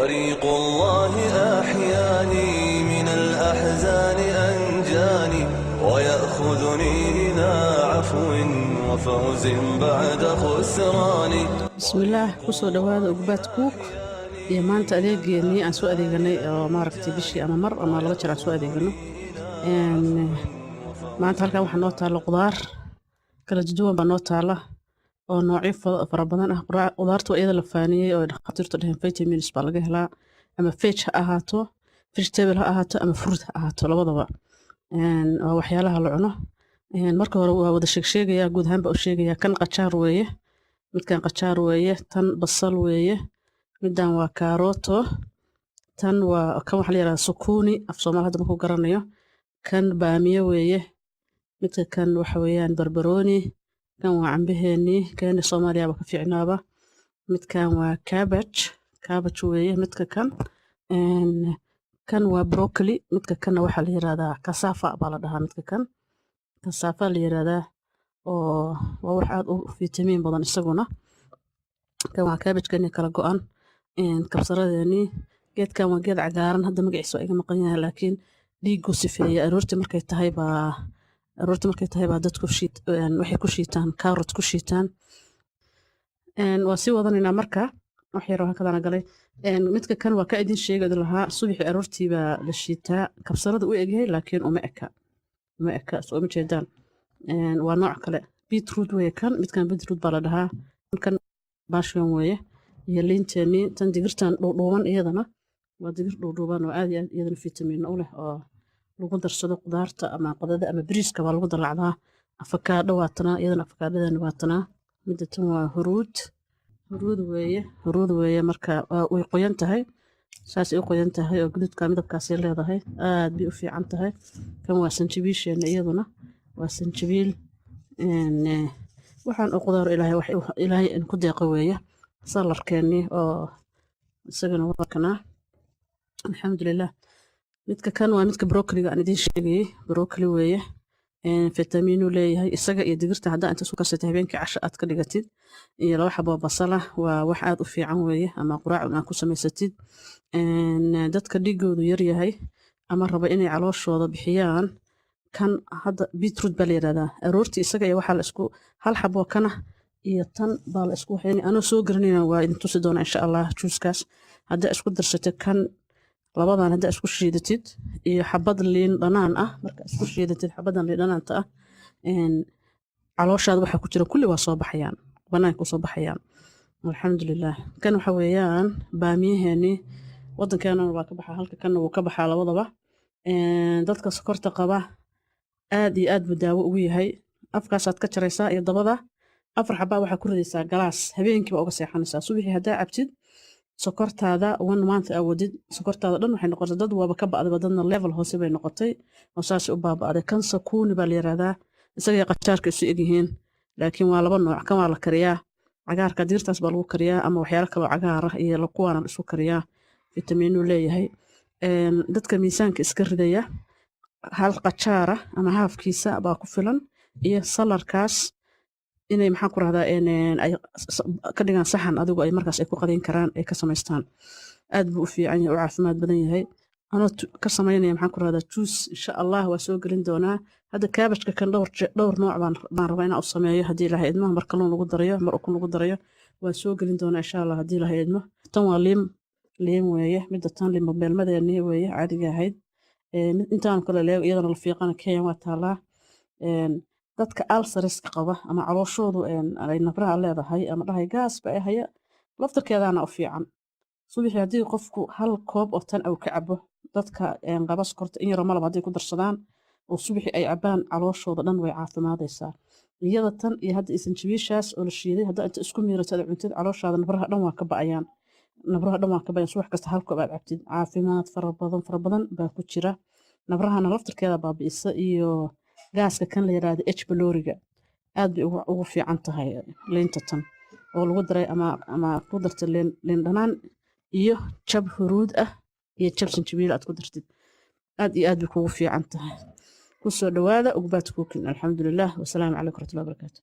طريق الله أحياني، من الأحزان أنجاني، ويأخذني إلى عفو وفوز بعد خسران. Bismillaah, kusoo dhowaada Ugbaad Cook iyo maanta adeegeenii aan soo adeeganay oo maaragtay bishii ama mar ama laba jeer aan soo adeegano. Maanta halkan waxaa noo taalla qudaar kala duwan baa noo taalla oo noocyo fara badan ah. Qudaarta waa iyada la faaniyey oo dhakhaatiirtu dhaheen vitamins baa laga helaa, ama veg ha ahaato, vegetable ha ahaato ama fruit ha ahaato, labadaba. Waa waxyaalaha la cuno. Marka hore waa wada sheegsheegayaa, guud ahaan baa u sheegayaa. Kan qajaar weeye, midkan qajaar weeye, tan basal weeye, midan waa kaarooto, tan waa kan waxa la yidhahdaa sukuni, af Soomaali hadda markuu garanayo. Kan baamiye weeye, midka kan waxa weeyaan barbarooni, kan waa cambaheenii, keeni Soomaaliya ba ka fiicnaaba. Midkan waa cabbage, cabbage weeye midka kan. Kan waa broccoli, midka kanna waxaa la yidhahdaa cassava baa la dhahaa. Midka kan cassava la yidhahdaa oo waa wax aad u fitamiin badan isaguna. Kan waa cabbage-kani kala go-an, kabsaradeeni. Geedkan waa geed cagaaran, hadda magaciisa waa iga maqan yahay, laakiin dhiigu sifeeya. Aroortii markay tahay baa dadku shiit, waxay ku shiitaan carrot ku shiitaan. Waa sii wadanaynaa marka wax yar oo hakadana galay. Midka kan waa ka idin sheegi lahaa, subaxii aroortii baa la shiitaa. Kabsarada u egyahay laakiin uma eka, uma eka, soo uma jeedaan. Waa nooc kale, beetroot weeye kan, midkan beetroot baa la dhahaa. Kan passion weeye iyo liinteeni. Tan digirtan dhuudhuuban, iyadana waa digir dhuudhuuban oo aad iyo aad iyadana fitamiino u leh oo lagu darsado qudaarta ama qadada ama bariiska waa lagu dalacdaa. Afakaadho waa tanaa, iyadana afakaadhadeena waa tanaa. Midda tan waa huruud, huruud weeye, huruud weeye. Marka way qoyan tahay, saasay u qoyan tahay oo guduudka midabkaasay leedahay, aad bay u fiican tahay. Kan waa sanjabiisheena, iyaduna waa sanjabiil. Waxaan u qudaar Ilaahay wax Ilaahay in ku deeqo weeye. Salarkeennii oo isagana waa kanaa, alxamdulilah. Midka kan waa midka broccoliga aan idiin sheegayey, broccoli weeye. Fitamiinuu leeyahay isaga iyo digirta. Haddaa inta isku karsatay habeenkii casho aad ka dhigatid iyo laba xabo basala, waa wax aad u fiican weeye, ama quraac aad ku samaysatid. Dadka dhiigoodu yar yahay ama raba inay calooshooda bixiyaan, kan hadda beetroot baa la yidhahdaa. Aroortii isaga iyo waxaa la isku hal xaboo kana iyo tan baa la isku waxayn. Anoo soo garanayna waa idin tusi doonaa insha Allah juuskaas. Haddaa isku darsatid kan, labadan haddaa isku shiidatid iyo xabad liin dhanaan ah, marka isku shiidatid xabadan liin dhanaanta ah, calooshaada waxaa ku jira kulli waa soo baxayaan, banaanka usoo baxayaan, alxamdulilah. Kan waxa weeyaan baamiyaheeni, wadankeenana waa ka baxaa, halka kanna wuu ka baxaa labadaba. Dadka sokorta qaba aad iyo aad buu daawo ugu yahay. Afkaasaad ka jaraysaa iyo dabada, afar xabaa waxaa ku ridaysaa galaas, habeenkii baa uga seexanaysaa. Subaxii haddaa cabtid, sokortaada one month awoodid, sokortaada dhan waxay noqotay, dad waaba ka ba'daba, dadna level hoose bay noqotay oo saasay u baaba'day. Kan sakuuni baa la yiraahdaa, isaga iyo qajaarka isu egyihiin laakiin waa laba nooc. Kan waa la kariyaa, cagaarka diirtaas baa lagu kariyaa ama waxyaalo kaloo cagaar ah iyo kuwaana la isku kariyaa, fitamiinuu leeyahay. Dadka miisaanka iska ridaya, hal qajaara ama haafkiisa baa ku filan iyo salarkaas inay, maxaan ku rahdaa, ay ka dhigaan saxan adigu ay markaas ay ku qadayn karaan, ay ka samaystaan. Aad buu u fiican yahay, u caafimaad badan yahay. Anoo ka samaynaya, maxaan ku rahdaa, juice, insha Allah waa soo gelin doonaa. Hadda cabbageka kan dhowr nooc baan rabaa inaan u sameeyo haddii Ilaahay idmo. Mar kalluun lagu darayo, mar ukun lagu darayo, waan soo gelin doonaa insha Allah haddii Ilaahay idmo. Tan waa liim, liim weeye. Midda tan liim beelmadeennii weeye, caadiga ahayd. Mid intaan kale leego iyadana la fiiqana Kenya waa taalaa. Dadka ulceriska qaba ama calooshoodu ay nabraha leedahay ama dhahay gaas ba ay haya, laftarkeedaana u fiican. Subaxii haddii qofku hal koob oo tan uu ka cabo, dadka qaba sokorta in yaroo malab hadday ku darsadaan oo subaxii ay cabaan, calooshooda dhan way caafimaadaysaa. Iyada tan iyo hadda isanjabiishaas oo la shiiday haddaa inta isku miirato aad cuntid, calooshaada nabraha dhan waa ka ba'ayaan, nabraha dhan waa ka ba'ayaan. Subax kasta hal koob aad cabtid, caafimaad fara badan fara badan baa ku jira. Nabrahana laftarkeeda baabi'isa iyo gaaska kan la yiraahdo H pyloriga. Aad bay ugu fiican tahay liinta tan oo lagu daray ama ku dartay liin dhanaan iyo jab huruud ah iyo jab sanjabiil aad ku dartid, aad iyo aad bay kugu fiican tahay. Kusoo dhawaada Ugbaad Cooking, alxamdulilah, wasalaamu calaykum waraxmatullahi wabarakaatu.